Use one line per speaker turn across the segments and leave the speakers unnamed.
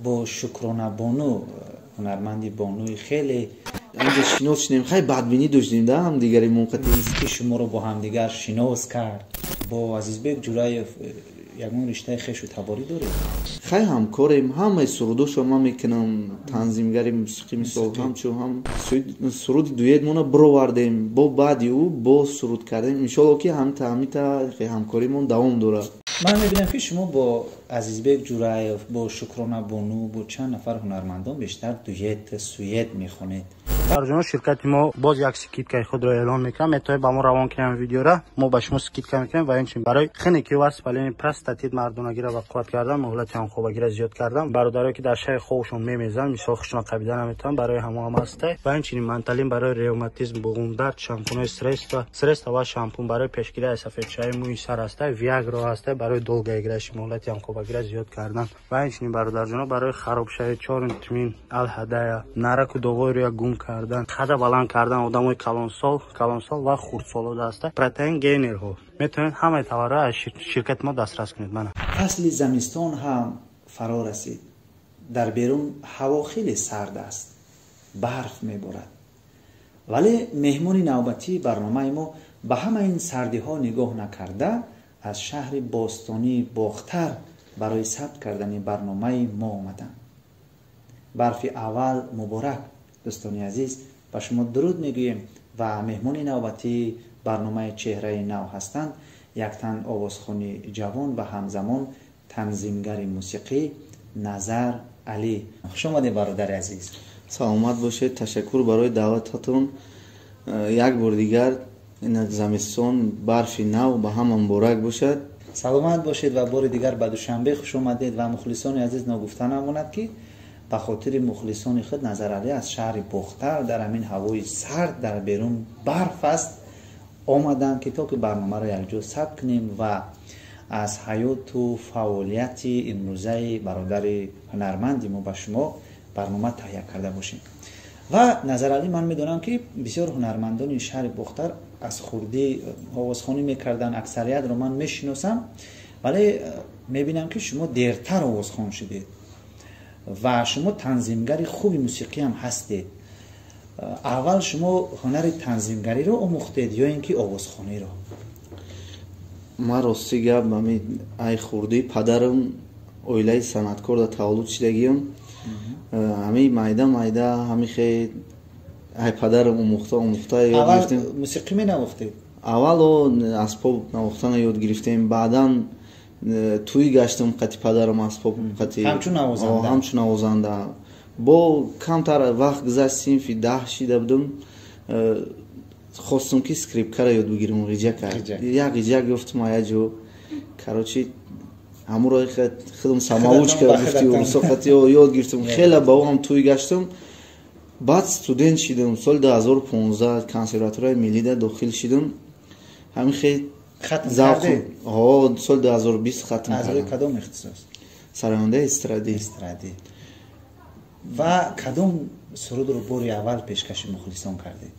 Бо Шукрона Бону, ҳунарманди бонуи хеле
инҷа шинос шудем, хай, бадбинӣ доштем да ҳамдигари монқати.
Ки шуморо бо ҳамдигар шинос кард. Бо Азизбек Ҷураев ягон риштаи хешу таборӣ доред?
Хай, ҳамкорем, ҳамаи сурудошро ман мекунам, танзимгари мусиқӣ, мисол, ҳамчун ҳам суруди дуетмона бировардем, бо баъди ӯ боз суруд кардем. Иншолло, ки ҳамита ҳамкоримон давом дорад.
Ман мебинам, ки шумо бо Азизбек Ҷураев, бо Шукрона Бону, бо чанд нафар ҳунармандон бештар дует, сует мехонед.
Барҷоно, ширкати мо боз як скидкаи худро эълон мекунам. Метавонед ба мо равон кунем видеора, мо ба шумо скидка мекунем. Ва инчунин барои хунукӣ ва воспаление простатит, мардонагиро ба қувват кардан, муҳлати ҳамхобагиро зиёд кардан, бародарое ки дар шаби хобшон мемезанд, мисол, хушона қабида наметавонанд, барои ҳамо ҳам ҳастай. Ва инчунин манталин барои ревматизм, буғумдард, шампунҳои средства ва шампун барои пешгирӣ аз сафедшавии мӯи сар ҳастай, виагро ҳастай барои долгоиграющий, муҳлати ҳамхобагиро зиёд кардан. Ва инчунин, бародарҷоно, барои харобшавии чорумтимин алҳадая, нараку доғои рӯя гум кардан, қада баланд кардан, одамои калонсол ва хурдсоло даста протеин гейнерҳо. Метавонед ҳамаи товарро аз ширкати мо дастрас кунед. Мана.
Фасли замистон ҳам фаро расид. Дар берун ҳаво хеле сард аст, барф меборад, вале меҳмони навбатии барномаи мо ба ҳама ин сардиҳо нигоҳ накарда, аз шаҳри бостонии Бохтар барои сабт кардани барномаи мо омаданд. Барфи аввал муборак, дӯстони азиз! Ба шумо дуруд мегӯем ва меҳмони навбатии барномаи «Чеҳраи нав» ҳастанд яктан овозхони ҷавон ва ҳамзамон танзимгари мусиқӣ Назар Алӣ. Хуш омадед, бародари азиз!
Саломат бошед, ташаккур барои даъвататон. Як бор дигар замистон, барфи нав ба ҳама муборак бошад.
Саломат бошед ва бори дигар ба Душанбе хуш омадед. Ва мухлисони азиз, ногуфта намонад, ки ба хотири мухлисони худ Назаралӣ аз шаҳри Бохтар дар ҳамин ҳавои сард, дар берун барф аст, омаданд, ки то ки барномаро якҷо сабт кунем ва аз ҳаёту фаъолияти имрӯзаи бародари ҳунарманди мо ба шумо барнома таҳия карда бошем. Ва Назаралӣ, ман медонам, ки бисёр ҳунармандони шаҳри Бохтар аз хурдӣ овозхонӣ мекарданд, аксариятро ман мешиносам, вале мебинам, ки шумо дертар овозхон шудед ва шумо танзимгари хуби мусиқӣ ҳам ҳастед. Аввал шумо ҳунари танзимгариро омӯхтед ё ин ки овозхониро?
Ман, рости гап, ами ай хурдӣ падарам оилаи санъаткор да таваллуд шидагиам. Ҳами майда майда ҳами хе ай падарам омӯхта омӯхта ёд гирифтем.
Мусиқӣ менавохтед?
Аввало асбоб навохтана ёд гирифтем, баъдан тӯй гаштам қати падарам, асбоб қати.
Ҳамчун навозанда?
Ҳамчун навозанда. Бо камтар вақт гузашт, синфи 10 шида будам, хостум, ки скрипкаро ёд бигирам, ғиҷака. Як ғиҷак ёфтум а як ҷо, короче, ҳамуро худам самоучка гуфти урусоқати ёд гирифтам. Хеле ба ӯ ҳам тӯй гаштам. Баъд студент шидам, соли 2015 консерваторияи миллида дохил шидам. Ҳамин хел соли 2020 хатм.
Кадом ихтисос?
Сарояндаи эстрадӣ.
Эстрадӣ. Ва кадом сурудро бори аввал пешкаши мухлисон кардед?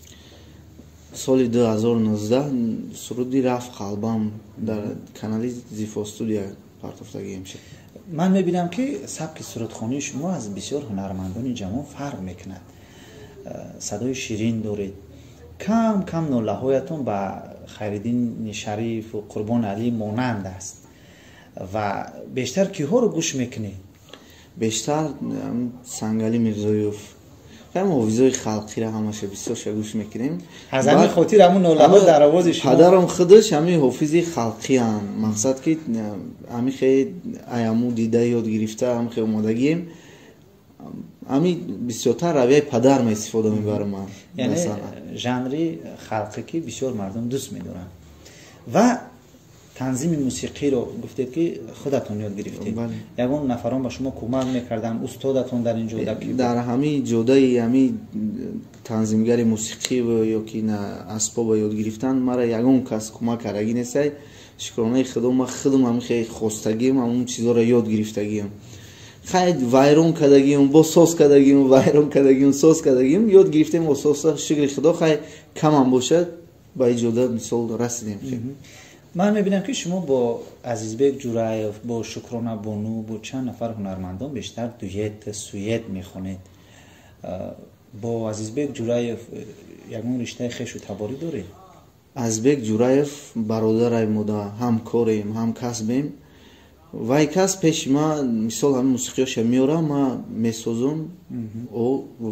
Соли 2019 суруди «Рафт қалбам» дар канали Зифо Студия партофтагием шуд.
Ман мебинам, ки сабки сурудхонии шумо аз бисёр ҳунармандони ҷавон фарқ мекунад. Садои ширин доред, кам кам нолаҳоятон ба Хайриддини Шарифу Қурбон Алӣ монанд аст. Ва бештар киҳоро гӯш мекунед?
Бештар Сангалӣ Мирзоёв, ҳам ҳофизои халқиро ҳамаша бисёрша гӯш мекунем.
Аз ҳамин хотир ҳамун нолаҳо дар овози шумо.
Падарам худаш ҳамин ҳофизи халқианд. Мақсад, ки ҳамин хе аяму дида ёд гирифта, ҳамин хе омодагием. Ҳамин бисёртар равияи падар ма истифода мебарам ман.
Яъне жанри халқӣ, ки бисёр мардум дӯст медоранд. Ва танзими мусиқиро гуфтед, ки худатон ёд гирифтед. Ягон нафарон ба шумо кӯмак мекарданд? Устодатон дар ин ҷода ки?
Дар ҳамин ҷодаи ҳамин танзимгари мусиқӣ ё ки асбоба ёд гирифтан мара ягон кас кӯмак кардагӣ нестай. Шукронаи Худо, ман худам ҳамин хеле хостагиам, ҳамун чизоро ёд гирифтагиам. Хай, вайрон кардагиам, бо соз кардагиам, вайрон кардагиам, соз кардагиам, ёд гирифтем ососа. Шукри Худо, хай, камам бошад, ба ин ҷода, мисол, расидем.
Ман мебинам, ки шумо бо Азизбек Ҷураев, бо Шукрона Бону, бо чанд нафар ҳунармандон бештар дуэт, суэт мехонед. Бо Азизбек Ҷураев ягон риштаи хешу таборӣ доред?
Азизбек Ҷураев бародарай мода, ҳамкорем, ҳамкасбем. Вай кас пеши ма, мисол, ҳамин мусиқиёша меорам, ма месозум,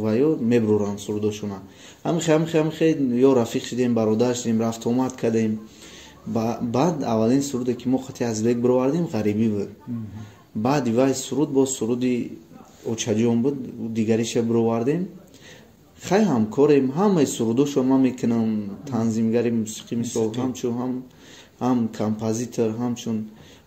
ваё меброрам сурудошона. Ҳамихе ё рафиқ шудем, бародар шудем, рафтуомад кардем. Баъд аввалин суруде, ки мо қати Азизбек бировардем, «Ғарибӣ» буд. Баъди вай суруд боз суруди «Очаҷон» буд, дигариша бировардем. Хай, ҳамкорем, ҳамаи сурудошо ман мекунам, танзимгари мусиқӣ, мисол, ҳамчун ҳам композитор, ҳамчун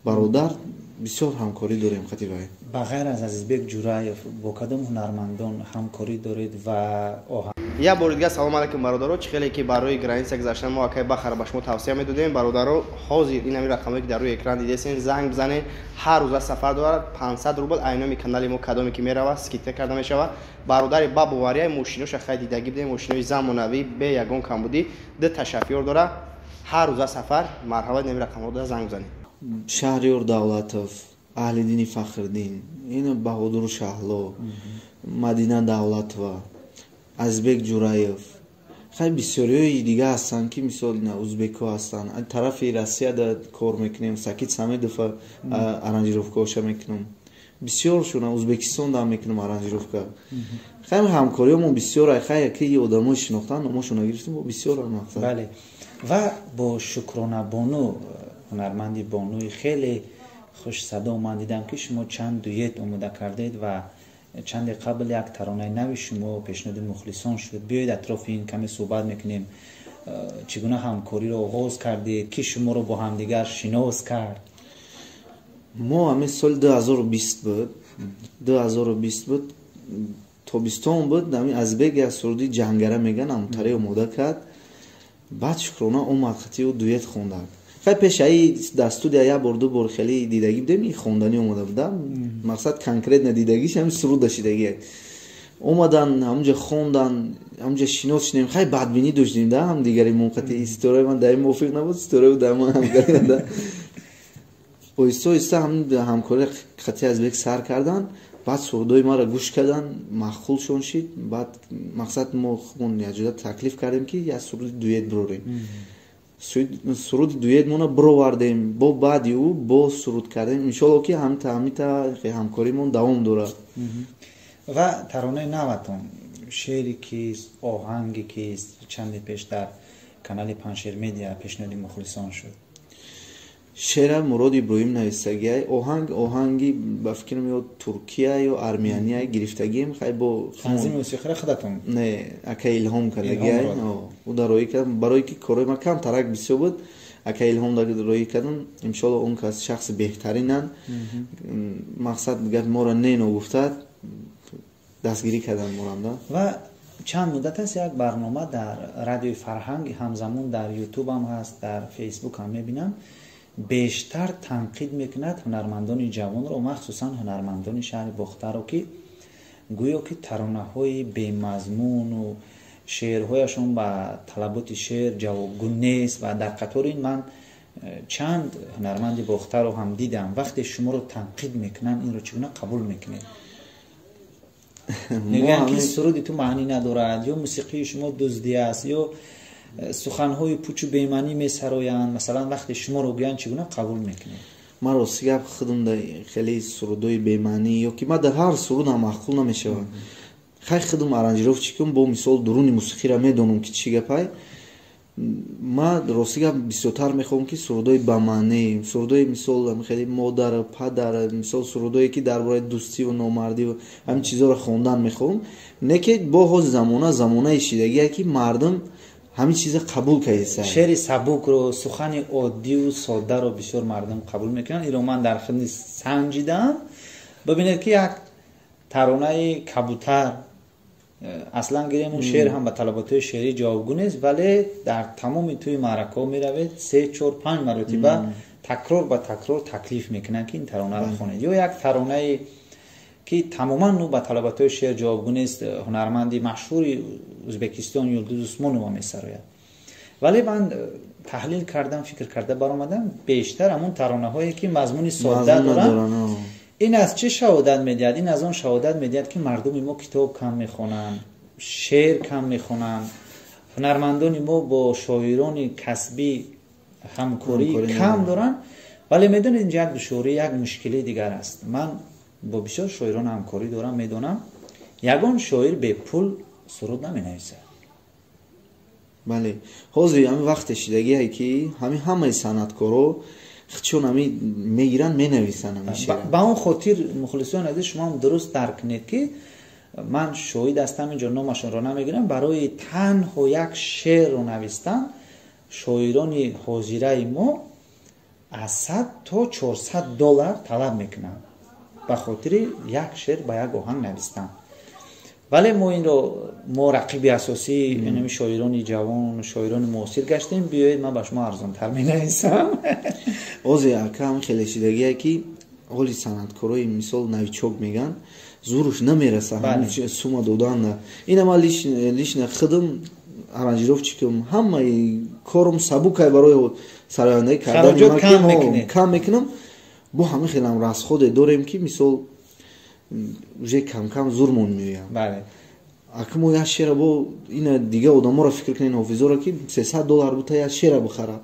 бародар бисёр ҳамкорӣ дорем қати вай.
Ба ғайр аз Азизбек Ҷураев бо кадом ҳунармандон ҳамкорӣ доред ва оҳанг?
Як бори дигар салом алайкум, бародаро. Чӣ хеле ки барои граница гузаштан мо акай Бахара ба шумо тавсия медодем, бародаро, ҳозир ин ҳамин рақамое, ки дар рӯи экран дидесен, занг бизанед. Ҳар рӯза сафар дорад, 500 рубл. Айноми канали мо кадоме ки меравад, скидка карда мешавад. Бародари ба боварияи мошиноша хай дидагӣ бидем, мошинои замонавӣ, бе ягон камбудӣ, ду шофёр дора, ҳар рӯза сафар. Марҳамат, ин рақамҳо занг бизанед.
Шаҳриёр Давлатов, Аҳлиддини Фахриддин, ин Баҳодуру Шаҳло, Мадина Давлатова, Азизбек Ҷураев, хай, бисёриҳои дига ҳастанд, ки мисол узбекҳо ҳастанд. Тарафи Россияда кор мекунем, Сакит Самедова аранжировкаоша мекунам, бисёр шуна Узбекистон дам мекунам аранжировка. Хай, ҳамкориҳомон бисёр. Хай, яки одамои шинохтан, номошона гирифтем, бисёр мақсад.
Бале, ва бо Шукрона Бону, ҳунарманди бонуи хеле хушсадо, ман дидам, ки шумо чанд дует омода кардед ва чанде қабл як таронаи нави шумо пешниҳоди мухлисон шуд. Биёед, атрофи ин каме суҳбат мекунем. Чӣ гуна ҳамкориро оғоз кардед, ки шуморо бо ҳамдигар шинос кард?
Мо ҳамин соли 2020 буд, 2020 буд, тобистон буд. Ҳамин Азбек як суруди «Ҷангара» меган, ҳамтаре омода кард. Баъд Шукрона омад, хати ӯ дуэт хондад. Хай, пешаи дар студия як бор, ду бор хеле дидагӣ будем, ин хонданӣ омода буда. Мақсад, конкретно дидагиш ҳамин суруда шидагӣ. Омадан, ҳамунҷа хондан, ҳамунҷа шинос шудем. Хай, бадбинӣ доштем да ҳамдигари монқати, истораи ман дар ин мувофиқ набуд, истораи дар ман ҳамкорӣ да. Оҳиста оҳиста ҳамкорӣ қати Азбек сар кардан. Баъд сурудои маро гӯш кардан, маъқулшон шид. Баъд, мақсад, мо худмон якҷоя таклиф кардем, ки як суруди дуэт бирорем. Суруди дуэтмона бировардем, бо баъди ӯ боз суруд кардем. Иншолло, ки ҳамита ҳамкоримон давом дорад.
Ва таронаи наватон шеъри кист, оҳанги кист, чанде пеш дар канали Паншер Медиа пешниҳоди мухлисон шуд?
Шеъра Мурод Иброҳим нависагиай. Оҳанг, оҳанги ба фикрам, ё Туркия, ё Армияния гирифтагием. Хай, бо
Танзими мусиқиро худатон?
Не, ака Илҳом кардагиай. Ӯ дар роҳӣ кард, барое ки корҳои ман кам тарак бисёр буд, ака Илҳом дар роҳӣ кардам. Иншолло, он кас шахси беҳтаринанд. Мақсад, гап моро не ногуфтад, дастгирӣ кардан моранда.
Ва чанд муддат аст як барнома дар Радиои Фарҳанг, ҳамзамон дар Ютубам ҳаст, дар Фейсбук ҳам мебинам, бештар танқид мекунад ҳунармандони ҷавонро, махсусан ҳунармандони шаҳри Бохтаро, ки гӯё ки таронаҳои бемазмуну шеърҳояшон ба талаботи шеър ҷавобгӯ нест. Ва дар қатори ин ман чанд ҳунарманди Бохтаро ҳам дидам. Вақте шуморо танқид мекунанд, инро чӣ гуна қабул мекунед? Мегӯянд, ки суруди ту маънӣ надорад, ё мусиқии шумо дуздӣ аст, ё суханҳои пучу бемаънӣ месароянд. Масалан, вақте шуморо гӯянд, чӣ гуна қабул мекунед?
Ман, рости гап, худам хеле сурудҳои бемаънӣ ё ки ман дар ҳар сурудам маъқул намешавад. Хай, худам аранжировщикам, бо мисол дуруни мусиқиро медонам, ки чӣ гапай. Ман, рости гап, бисёртар мехоҳам, ки сурудҳои бамаънӣ, сурудҳои, мисол, хеле модар, падар, мисол, сурудҳое, ки дар бораи дӯстиву номардиву ҳамин чизҳоро хондан мехоҳам. Не ки бо ҳози замона, замонаи шидагие, ки мардум ҳамин чиза қабул кардеса.
Шеъри сабукро, сухани оддиву соддаро бисёр мардум қабул мекунанд. Инро ман дар худ санҷидам. Бибинед, ки як таронаи «Кабутар», аслан гирем, он шеър ҳам ба талаботҳои шеърӣ ҷавобгӯ нест, вале дар тамоми тӯи маъракаҳо меравед, се, чор, панҷ маротиба такрор ба такрор таклиф мекунанд, ки ин таронаро хонед. Ё як таронае, ки тамоман ну ба талаботҳои шеър ҷавобгӯ нест, ҳунарманди машҳури Ӯзбекистон Юлдуз Усмонова месарояд, вале ман Таҳлил кардам, фикр карда баромадам, бештар ҳамун таронаҳое, ки мазмуни содда доранд. Ин аз чӣ шаҳодат медиҳад? Ин аз он шаҳодат медиҳад, ки мардуми мо китоб кам мехонанд, шеър кам мехонанд, ҳунармандони мо бо шоирони касбӣ ҳамкорӣ кам доранд. Вале медонед, инҷа як душворӣ, як мушкилии дигар аст. Ман бо бисёр шоирон ҳамкорӣ дорам, медонам, ягон шоир бепул суруд наменависад.
Бале, ҳозир ҳамин вақте шидагие, ки ҳамин ҳамаи санъаткоро чун ҳамин мегиранд, менависанд ҳамин шеъра.
Ба он хотир, мухлисони азиз, шумоам дуруст дарк кунед, ки ман шоҳид ҳастам, инҷо номашонро намегирам, барои танҳо як шеърро навистан шоирони ҳозираи мо аз 100 то 400 доллар талаб мекунанд ба хотири як шеър ба як оҳанг навистан. Вале мо инро, мо рақиби асосии инами шоирони ҷавон, шоирони муосир гаштем. Биёед, ман ба шумо арзонтар менависам.
Ҳозир, акам, хеле шидагие, ки ҳоли санъаткорои, мисол, новичок меган, зуруш намераса сума додан. Ина ман лично худам аранжировщикам, ҳамаи корум сабукай, барои сарояндагӣ кардан кам мекунам. Бо ҳамин хелам расходе дорем, ки, мисол, уже камкам зурмон меояд. Ака, мо як шера бо ина дига одаморо фикр кунен, ҳофизоро, ки 300 доллар бута, як шера бихара,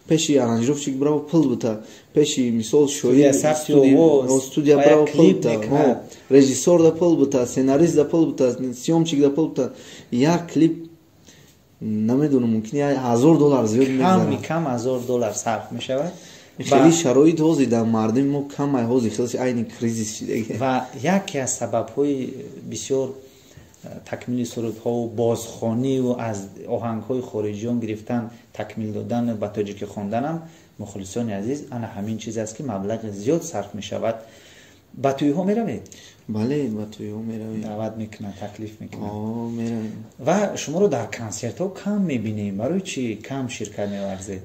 пеши аранжировщик бирава, пул бута, пеши, мисол, шоир, студия бирава, пул бута, режиссёр да пул бута, сценарист да пул бута, съёмщик да пул бута. Як клип, намедонам, мумкин 1000 доллар зиёд.
Ками кам 1000 доллар сарф мешавад.
Хеле шароит ҳозир дар мардуми мо камай, ҳозир хеле айни кризис шидаги.
Ва яке аз сабабҳои бисёр такмили сурудҳову бозхониву аз оҳангҳои хориҷиён гирифтан, такмил додан, ба тоҷикӣ хонданам, мухлисони азиз, ана ҳамин чиз аст, ки маблағи зиёд сарф мешавад. Ба тӯйҳо меравед?
Бале, ба тӯйҳо меравем.
Даъват мекунанд, таклиф мекунанд?
Меравем.
Ва шуморо дар консертҳо кам мебинем. Барои чӣ кам ширкат меварзед?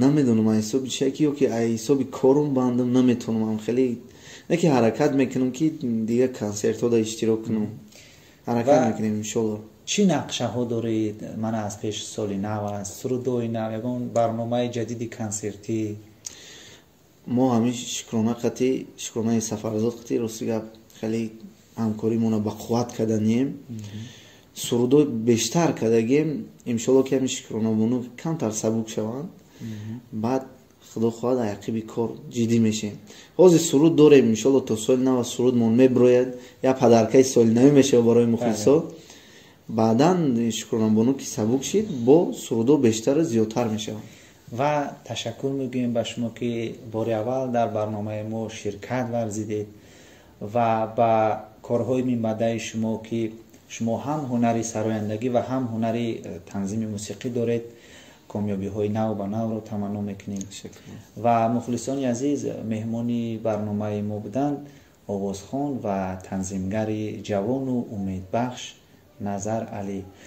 Намедонам, аз ҳисоби чия ки, ё ки аз ҳисоби корум бандам, наметавонам хеле, не ки ҳаракат мекунам, ки дигар консертҳо да иштирок кунам. Ҳаракат мекунем, иншолло.
Чӣ нақшаҳо доред? Мана, аз пеш соли нав аст, сурудҳои нав, ягон барномаи ҷадиди консертӣ?
Мо ҳамин Шукрона қати, Шукронаи Сафарзод қати, рости гап, хеле ҳамкоримона ба қувват карданием, сурудҳо бештар кардагем. Иншолло, ки ҳамин Шукронабону камтар сабук шаванд, баъд, худо хоҳад, ақиби кор ҷиддӣ мешем. Ҳозир суруд дорем, иншолло, то соли нава сурудмон меброяд, як подаркаи соли навӣ мешавад барои мухлисо. Баъдан Шукронабону ки сабук шид, бо сурудҳо бештару зиёдтар мешаванд.
Ва ташаккур мегӯем ба шумо, ки бори аввал дар барномаи мо ширкат варзидед, ва ба корҳои минбаъдаи шумо, ки шумо ҳам ҳунари сарояндагӣ ва ҳам ҳунари танзими мусиқӣ доред, комёбиҳои нав ба навро таманно мекунем. Ва мухлисони азиз, меҳмони барномаи мо буданд овозхон ва танзимгари ҷавону умедбахш Назар Алӣ.